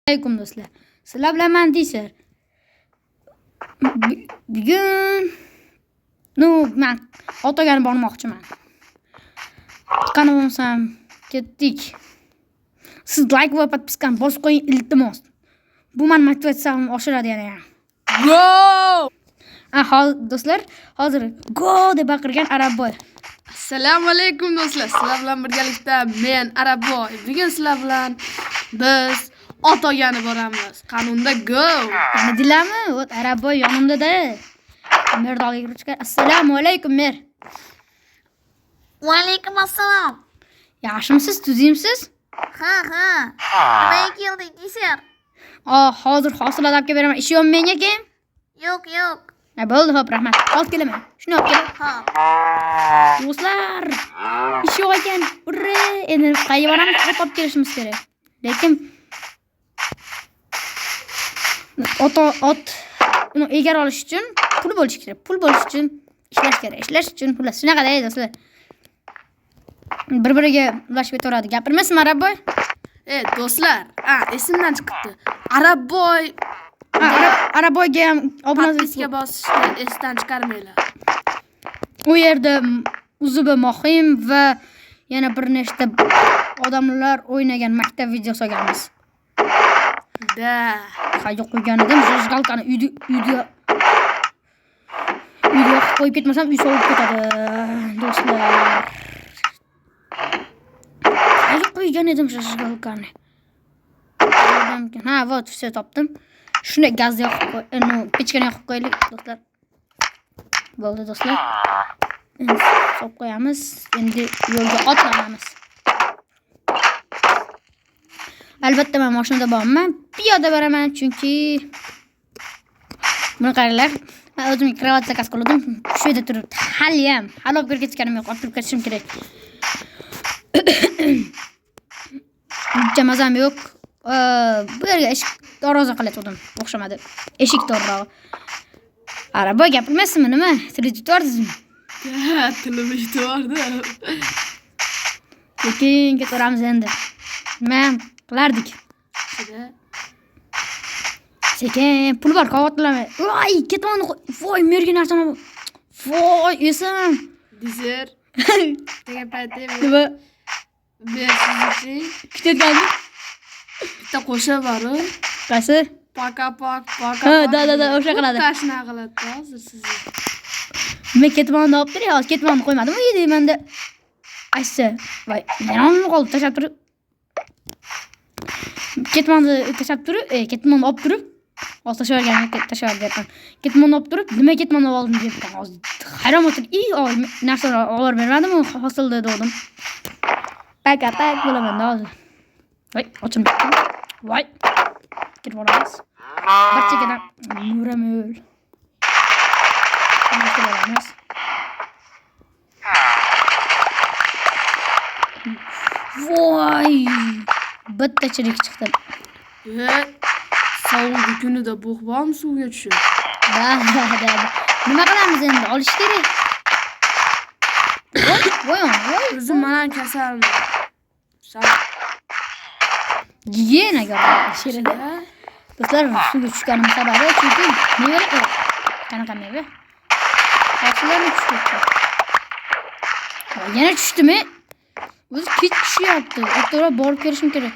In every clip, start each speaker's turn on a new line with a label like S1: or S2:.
S1: Alaykum do'stlar. Sizlar bilan men Diser. Bugun men ot olgani bormoqchiman. Qani bo'lmasam ketdik. Siz like va подписка ni bosib qo'ying, iltimos. Bu meni motivatsiyamni oshiradi yana ham.
S2: Go!
S1: Ha, do'stlar, hozir go deb baqirgan Arabboy.
S2: Assalomu alaykum do'stlar. Sizlar bilan birgalikda men Arabboy. Bugun sizlar bilan biz ot olgani boramiz. Qanunda go!
S1: Tanidinglarmi? Вот Arabboy yonimda-da. Mer oldiga kirib chiqar. Assalomu alaykum, Mer.
S3: Va alaykum assalom.
S1: Yaxshimisiz, tuzimsiz?
S3: Ha, ha. Nimaga kelding, Diser?
S1: Hozir hosilot olib kelib beraman. Ish yo'qmi menga kim?
S3: Yo'q, yo'q.
S1: Ha, bo'ldi, xo'p, rahmat. Olib kelaman. Shuni olib kelib.
S3: Ha.
S1: Do'stlar, ish yo'q ekan. Urra! Endi qayerga boramiz? Ot olib kelishimiz kerak. Lekin ot uni egar olish uchun pul bo'lishi kerak. Pul bo'lishi uchun ishlash kerak. Ishlash uchun xullas shunaqa-da, do'stlar. Bir-biriga ulashib ketaveradi. Gapirmaysizmi, Arabboy?
S2: Do'stlar, esimdan chiqibdi. Arabboy
S1: Arabboyga ham obuna
S2: podpiska bosishni esdan chiqarmanglar.
S1: U yerda Uzubi Mohim va yana bir nechta odamlar o'ynagan maktab videosi olganmiz.
S2: Da.
S1: Qayerga qo'ygan edim? Зажигалка ni uyda yoqib qo'yib ketmasam uy sovib ketadi, do'stlar. Qayerga qo'ygan edim зажигалка ni? Ha, вот, все topdim. Shuni gazni yoqib qo'y, ну, pechkani yoqib qo'yaylik, do'stlar. Bo'ldi, do'stlar. Endi solib qo'yamiz. Endi yo'lga otlanamiz. Albatta men mashinada borman, piyoda boraman, chunki buni qaranglar. Men o'zimga kravat zakaz qildim. Shu yerda turibdi. Hali ham, hali olib kirib ketganim yo'q, olib kirib ketishim kerak. Uncha mazam yo'q. Bu yerga eshik darvoza qilayotgandim, o'xshamadi. Eshik to'g'rirog'i. Araba gapirmaysizmi nima? Tilingiz yutordingizmi?
S2: Ha, tilim yutordi.
S1: Sekin ketaveramiz endi. Nima ham qilardik? Sekin pul bor, xavotirlanmang. Voy, ketmonni qo'y. Voy, merga narsani. Voy, esim.
S2: Diser. Degan paytda
S1: Nima?
S2: Men siz uchun
S1: Kutayotgandim.
S2: bitta qo'shiq bor-u.
S1: Qaysi?
S2: Paka pak, paka
S1: Ha,
S2: pak.
S1: da, da, da, o'sha qiladi.
S2: Xuddi shunaqa qiladi hozir sizni.
S1: Men ketmonni olib turay, hozir ketmonni qo'ymadim uyda menda. Aytsa, voy, yana qoldi tashlab turib. Ketmonni tashlab turib, ketmonni olib turib, hozir tashlab yuborgan, tashlab yuboryapman. Ketmonni olib turib, nima ketmonni oldim deyapman. Hozir hayron o'tirib, oy, narsalar olib bermadimi hosilda dedim. Paka pak bo'laman hozir. Voy, ochilmayapti. Voy. Kirib olamiz. Bir chekkadan mo'ra-mo'l. Kirib olamiz. Voy! Bitta chirik chiqdi.
S2: Sovuq kunida bug' bormi suvga tushib?
S1: Da, da, da. Nima qilamiz endi? Olish kerak. Voy, voy, voy.
S2: O'zim mana ham kasalman.
S1: Gigiyenaga sherida. Do'stlar, suvga tushganim sababi chunki mevalar yo'q. Qanaqa meva? Hosillarni tushib ketdi. Voy, yana tushdimi? O'zi kech tushyapti. Ertaroq borib kelishim kerak.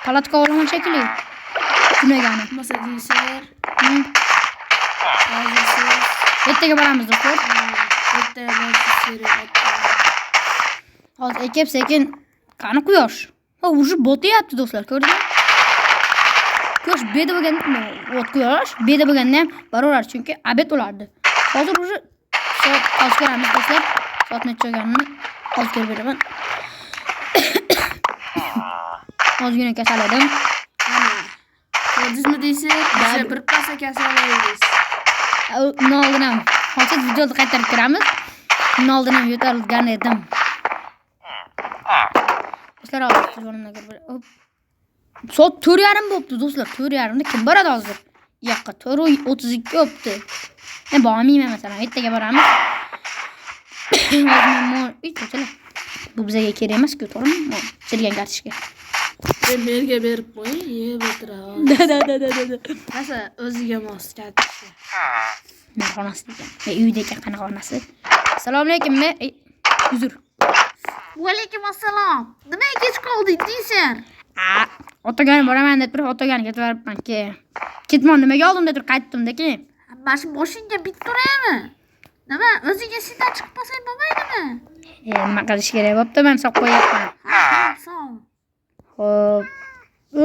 S1: Palatka olaman shekilli. Tunagani.
S2: Bo'lmasa deysiz. Hozir siz
S1: Ertaga boramiz do'stlar.
S2: Ertaga borishingiz kerak.
S1: Hozir ekib sekin qani quyosh? Ha, уже botyapti do'stlar, ko'rdingmi? Quyosh beda bo'lganda, вот quyosh beda bo'lganda ham boraveradi, chunki obed bo'lardi. Hozir уже soat hozir ko'ramiz do'stlar. Soat necha bo'lganini hozir ko'rib beraman. Ozgina kasal edim.
S2: Ana. Ko'rdingizmi deysiz? Biz bir pasda kasal edingiz.
S1: Undan oldin ham hozir videoni qaytarib ko'ramiz. Undan oldin ham yo'talgan edim. Do'stlar, hozir telefonimdan ko'rib beraman. Hop. Soat to'rt yarim bo'libdi do'stlar. To'rt yarimda kim boradi hozir? U yoqqa 4:32 bo'libdi. Men bormayman masalan, ertaga boramiz. Hozir men uy ko'chalar. Bu bizga kerak emas-ku, to'g'rimi? Chirgan kartoshka.
S2: Merga berib qo'ying, yeb o'tiradi.
S1: Da da da da da.
S2: Rosa o'ziga mos katta.
S1: Mer xonasi ekan. Uyda ekan, qanaqa xonasi? Assalomu alaykum, me. Uzr.
S3: Vaalaykum assalom. Nimaga kech qolding deysan?
S1: A, otagani boraman deb turib, otagani ketib boribman keyin. Ketmon nimaga oldim deb turib qaytdim-da keyin.
S3: Mana shu boshingga bitta uraymi? Nima, o'zingga sindan chiqib qolsang bo'lmaydimi?
S1: Nima qilish kerak bo'pti, men solib qo'yapman.
S3: Ha, ha, sol.
S1: Xo'p.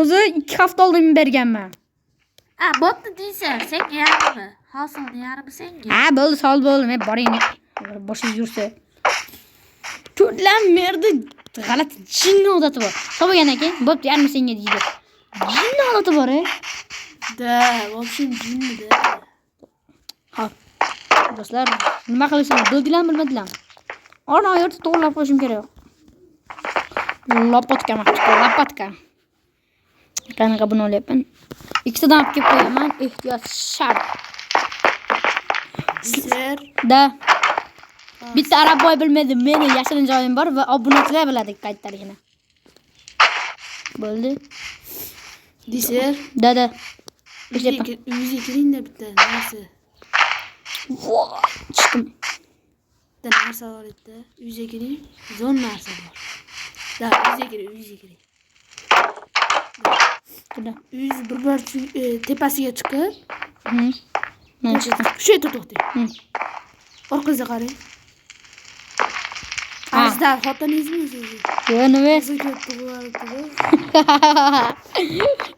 S1: O'zi 2 hafta oldin berganman.
S3: Ha, bo'pti deysan, senga yarmi. Hosilni yarmi senga.
S1: Ha, bo'ldi, sol bo'ldi. Men boring. Boshingiz yursa. To'rtlam merdi g'alati jinni odati bor. Solib bo'lgandan keyin bo'pti, yarmi senga deydi. Jinni odati bor, e.
S2: Da, в общем, jinni da.
S1: Xo'p. Do'stlar, nima qilishini bildilarmi, bilmadilarmi? Ona yerda to'g'rilab qo'yishim kerak. Lopatka lopatka. Qanaqa buni olyapman? Ikkitadan olib kelib qo'yaman, ehtiyot shart.
S2: Ser.
S1: Da. Bitta Arabboy bilmaydi, meni yashirin joyim bor va obunachilar biladi qayerdaligini. Bo'ldi.
S2: Diser.
S1: Da da.
S2: Uyga kiringda bitta narsa.
S1: Voy, chiqdim.
S2: Bitta narsa bor edi. Uyga kiring, zo'r narsa bor. Da, uyga kiring, uyga kiring.
S1: Juda.
S2: Uyingiz bir bor tepasiga chiqib,
S1: Hı. Men chiqdim.
S2: shu yerda to'xtang.
S1: Hı.
S2: Orqangizga qarang.
S1: Ha.
S2: Ajdar xotiningizmi o'zi?
S1: Yo, nima?
S2: O'zi ko'p tug'ilibdi.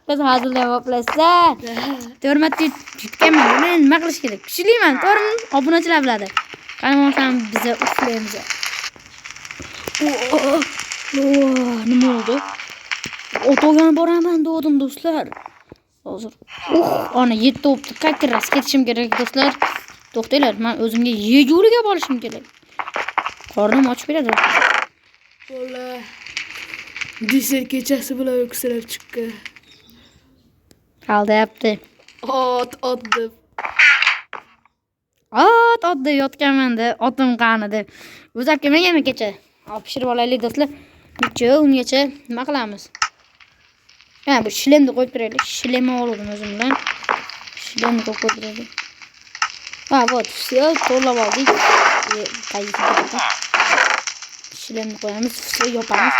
S1: Biz hazillayapsan. To'rt marta yutganman. Men nima qilish kerak? Kuchliman, to'g'rimi? Obunachilar biladi. Qani bo'lmasam biza uxlaymiz. Nima bo'ldi? Ot olgani boraman degandim do'stlar. Hozir. Ana 7 bo'libdi. Как раз ketishim kerak do'stlar. To'xtanglar, men o'zimga yegulik olib olishim kerak. Qornim ochib ketadi.
S2: Bola. Diser kechasi bilan uyqusirab chiqqan.
S1: Aldayapti.
S2: Ot, ot deb.
S1: Ot, ot deb yotganman deb, otim qani deb. O'zi olib kelmaganmi kecha? Olib pishirib olaylik do'stlar. Necha ungacha nima qilamiz? Ha, bu shlemni qo'yib turaylik. Shlemni oldim o'zim bilan. Shlemni qo'yib turaylik. Ha, вот, все, to'g'rilab oldik. Qaysi Shlemni qo'yamiz, все, yopamiz.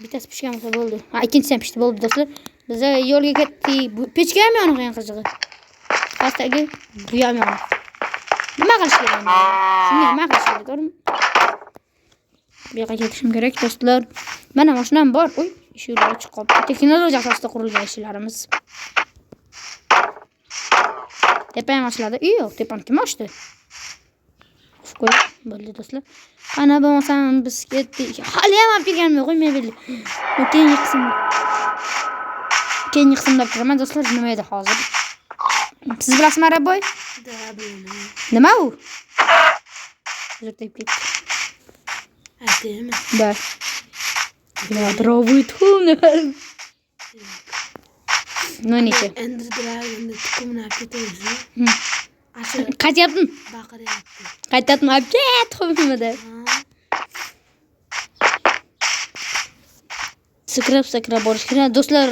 S1: Bittasi pishgan bo'lsa bo'ldi. Ha, ikkinchisi ham pishdi, bo'ldi do'stlar. Biz yo'lga ketdik. Bu pechka ham yoniq eng qizig'i. Pastdagi bu ham yoniq. Nima qilish kerak endi? Shunga nima qilish kerak, to'g'rimi? Bu yoqqa ketishim kerak do'stlar. Mana mashinam bor. Uy, eshiklar ochiq qolibdi. Texnologiya asosida qurilgan eshiklarimiz. Tepa ham ochiladi. Yo'q, tepani kim ochdi? Qo'y, bo'ldi do'stlar. Ana bo'lmasam biz ketdik. Hali ham olib kelganim yo'q, mebel. Keyingi qism. Keyingi qismda olib kelaman do'stlar, nima edi hozir? Siz bilasizmi Arabboy?
S2: Da, bilaman.
S1: Nima u? Uzr, tegib ketdi.
S2: Aytaymi?
S1: Да. Ядровый tuxum. Ну necha?
S2: Ender Dragon'ni tuxumini olib ketamiz. Asha
S1: Qaytyaptim.
S2: baqiryapti.
S1: Qaytyaptim. Olib ket tuxumni deb.
S2: Ha?
S1: Sakrab sakrab borish kerak. Do'stlar,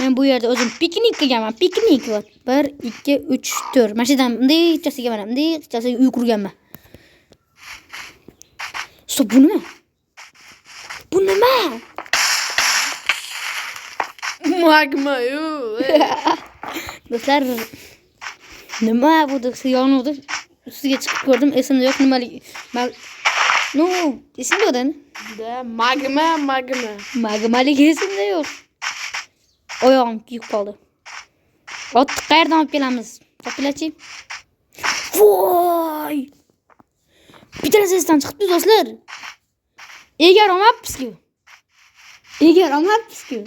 S1: men bu yerda o'zim piknik qilganman. Piknik. Вот. 1 2 3 4. Mana shu yerdan bundaychasiga mana bundaychasiga uy qurganman. Стоп, bu nima? Bu nima?
S2: Magma-yu.
S1: Do'stlar, nima bu deb yonuvdi. Ustiga chiqib ko'rdim, esimda yo'q nimalik. Ну, esimda yo'q.
S2: Da, magma, magma.
S1: Magmalik esimda yo'q. Oyog'im kuyib qoldi. Otni qayerdan olib kelamiz? Topilachi. Voy! Bitta esdan chiqibdi do'stlar. Egar olmabmiz-ku. Egar olmabmiz-ku.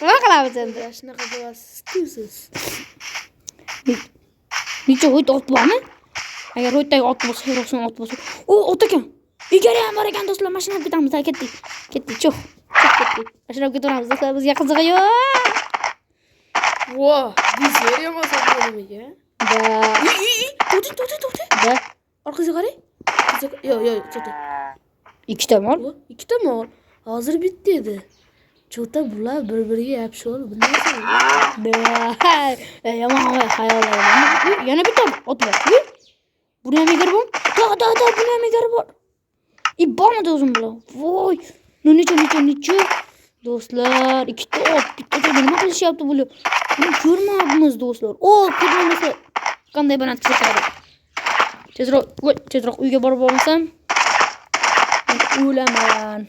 S1: Nima qilamiz endi?
S2: Shunaqa bo'lasiz-ku siz.
S1: Necha ho'yt ot bormi? Agar ho'ytdagi ot bo'lsa, rostdan ot bo'lsa. O, ot ekan. Egari ham bor ekan do'stlar, mashina olib ketamiz. Ha, ketdik. Ketdik, cho'x. Cho'x ketdik. Mashina olib ketaveramiz do'stlar, bizga qizig'i yo'q.
S2: Vo, diser yomon sotib ekan.
S1: Da,
S2: To'xtang, to'xtang, to'xtang.
S1: da.
S2: Orqangizga qarang. Yo'q, yo'q, to'xtang.
S1: Ikkita mol.
S2: Vo, ikkita mol. Hozir bitta edi. Cho'ta bular bir-biriga yopishib olib, bundan so'ng
S1: Yomon xayollar. Yana bitta ot bor. Buni ham egari bor. Da, da, da, buni ham egari bor. I bormidi o'zim bilan? Voy. Ну necha, necha, necha? Do'stlar, ikkita ot, bitta joyda nima qilishyapti bular? Buni ko'rmayapmiz, do'stlar. O, ko'rmasa qanday baland ketadi. Tezroq, voy, tezroq uyga borib olmasam, men o'laman.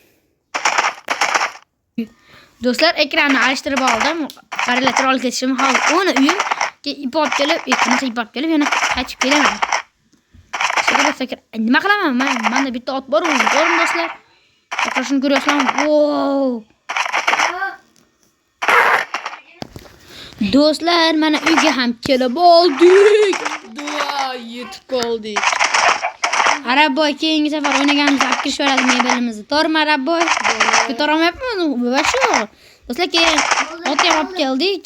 S1: Do'stlar, ekranni alishtirib oldim. Qaranglar, chiroyli ketishim. Hozir uni uyim keyin ip olib kelib, qanaqa ip olib kelib, yana qaytib kelaman. Sekin sekin nima qilaman man? Menda bitta ot bor, uni ko'ring do'stlar. Shuni ko'ryapsizlarmi? Wow! Do'stlar, mana uyga ham kelib oldik.
S2: Dua yetib qoldik.
S1: Arabboy keyingi safar o'ynaganimizda olib kirish beradi mebelimizni. To'g'rimi, Arabboy? Ko'tara olmayapmiz, shu. Do'stlar, keyin ot ham olib keldik.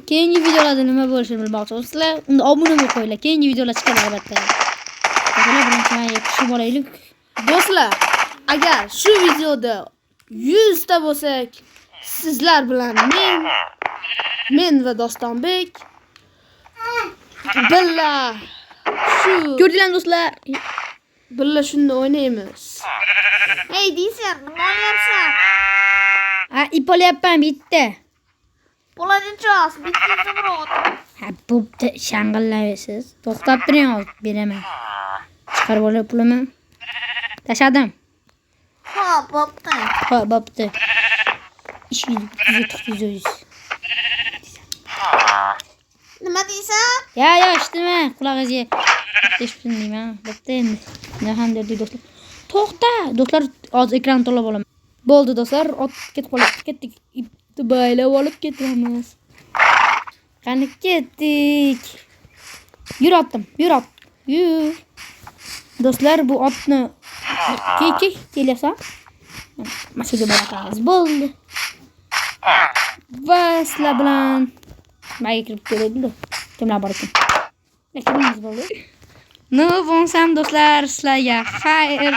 S1: Keyingi videolarda nima bo'lishini bilmoqchi bo'lsanglar, unda obuna bo'lib qo'yinglar. Keyingi videolar chiqadi albatta. Do'stlar, birinchi man tushib olaylik.
S2: Do'stlar, agar shu videoda 100 ta bo'lsak, sizlar bilan men va Dostonbek billa shu
S1: Ko'rdinglarmi do'stlar?
S2: billa shunda o'ynaymiz.
S3: Hey deysan, nima olyapsan?
S1: Ha, ip olyapman bitta.
S3: Bo'ladi chos, bitta izumrud.
S1: Ha, bo'pti, shang'illaysiz. To'xtab turing, hozir beraman. Chiqarib olib pulimni. Tashladim.
S3: Ha, bo'pti.
S1: Ha, bo'pti. Ish 100.
S3: Nima deysan?
S1: Ya, ya, eshitma, qulog'ingizga bitta eshitdim deyman. Bo'pti endi. Nima ham derdik do'stlar. To'xta, do'stlar, hozir ekranni to'lab olaman. Bo'ldi do'stlar, ot ketib qoldi. Ketdik. Ipni baylab olib ketamiz. Qani ketdik. Yur otim, yur ot. Yur. Do'stlar, bu otni key kelyapsan. Mana shu yerga boramiz. Bo'ldi. Va sizlar bilan nimaga kirib keladi? Kimlar bor ekan? Kimimiz bo'ldi? Ну, bo'lsam do'stlar, sizlarga xayr.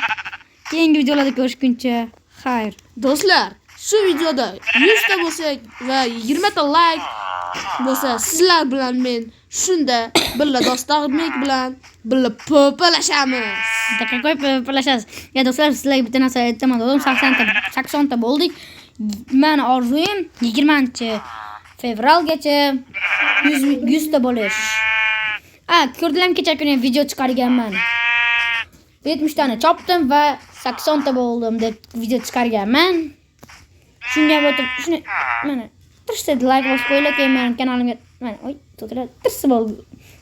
S1: Keyingi videolarda ko'rishguncha xayr.
S2: Do'stlar, shu videoda 100 ta bo'lsak va 20 ta like bo'lsa, sizlar bilan men shunda billa Dostonbek bilan billa po'palashamiz.
S1: Daqiqa qo'yib birlashasiz. Ya do'stlar, sizlarga bitta narsa aytaman dedim. 80 ta bo'ldik. Mani orzuyim 20 fevralgacha 100 ta bo'lish. A, ko'rdilarmi, kecha kuni video chiqarganman. 70 tani chopdim va 80 ta bo'ldim deb video chiqarganman. Shunga o'tib, shuni mana tirsa like bosib qo'yinglar, keyin meni kanalimga mana oy, to'g'ri, tirsa bo'ldi.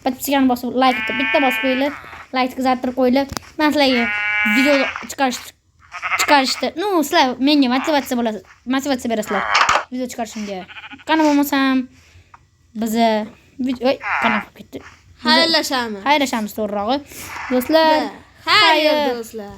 S1: Подписка ni bosib, like bitta bosib qo'yinglar, like qizartirib qo'yinglar. Men sizlarga video chiqarishda, ну, sizlar menga motivatsiya bo'lasiz, motivatsiya berasizlar video chiqarishimga. Qani bo'lmasam biza oy, qanaqa bo'lib ketdi?
S2: Xayrlashamiz.
S1: Xayrlashamiz to'g'rirog'i. Do'stlar,
S2: Xayr do'stlar.